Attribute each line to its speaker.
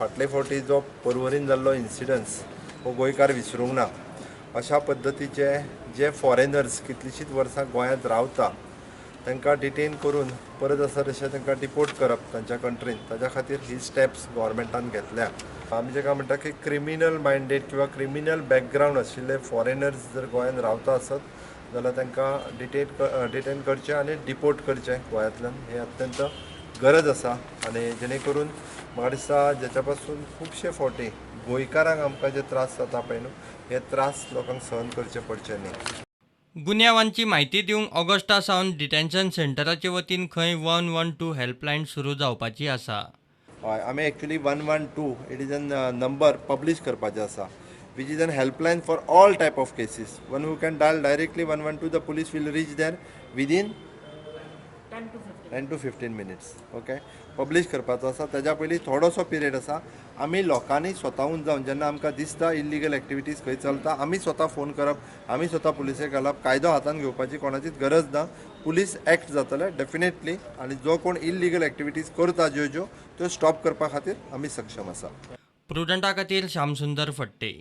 Speaker 1: फाटले फावटी जो पर्वरीन जाल्लो इन्सिडन्स हो गोंयकार विसरूंक ना. अशा पद्दतीचे जे फॉरेनर्स कितलींशींच वर्सां गोंयांत रावता तांकां डिटेन करून परत आसा तशें तांकां डिपोर्ट करप तांच्या कंट्रीन, ताच्या खातीर ही स्टेप्स गव्हर्मेंटान घेतल्या. आमी जेका म्हणटा की क्रिमिनल मायंडेड किंवा क्रिमिनल बॅकग्रावंड आशिल्ले फॉरेनर्स जर गोंयांत रावता आसत जाल्यार तांकां डिटेन करचें आनी डिपोर्ट करचें गोंयांतल्यान, हें अत्यंत गरज आसा. आनी जेणे करून म्हाका दिसता जेच्या पासून खुबशे फावटी गोंयकारांक आमकां जे त्रास जाता पळय न्हू, हे त्रास लोकांक सहन करचे पडचे न्ही.
Speaker 2: गुन्यांवांची म्हायती दिवंक ऑगस्टा सावन डिटेन्शन सेंटराचे वतीन खंय 112 हेल्पलायन सुरू जावपाची आसा.
Speaker 1: हय, आमी actually 112, it is an number publish करपाचें आसा, which is an helpline for all type of cases. One who can dial directly 112, the police will reach there within 10 to 15 minutes, okay. Publish करपाचो आसा. ताज्या पयलीं थोडोसो पिरियड आसा. आमी लोकांनी स्वताहून जावन जेन्ना आमकां दिसता इल्लिगल एक्टिविटीज खंय चलता, आमी स्वता फोन करप, आमी स्वता पुलिसेक घालप. कायदो हातान घेवपाची कोणाचीच गरज ना. पुलीस एक्ट जातले डेफिनेटली आनी जो कोण इल्लिगल एक्टिविटीज करता ज्यो ज्यो, त्यो स्टॉप करपा खातीर आमी सक्षम आसा.
Speaker 2: प्रुडंटा खातीर श्यामसुंदर फट्टे.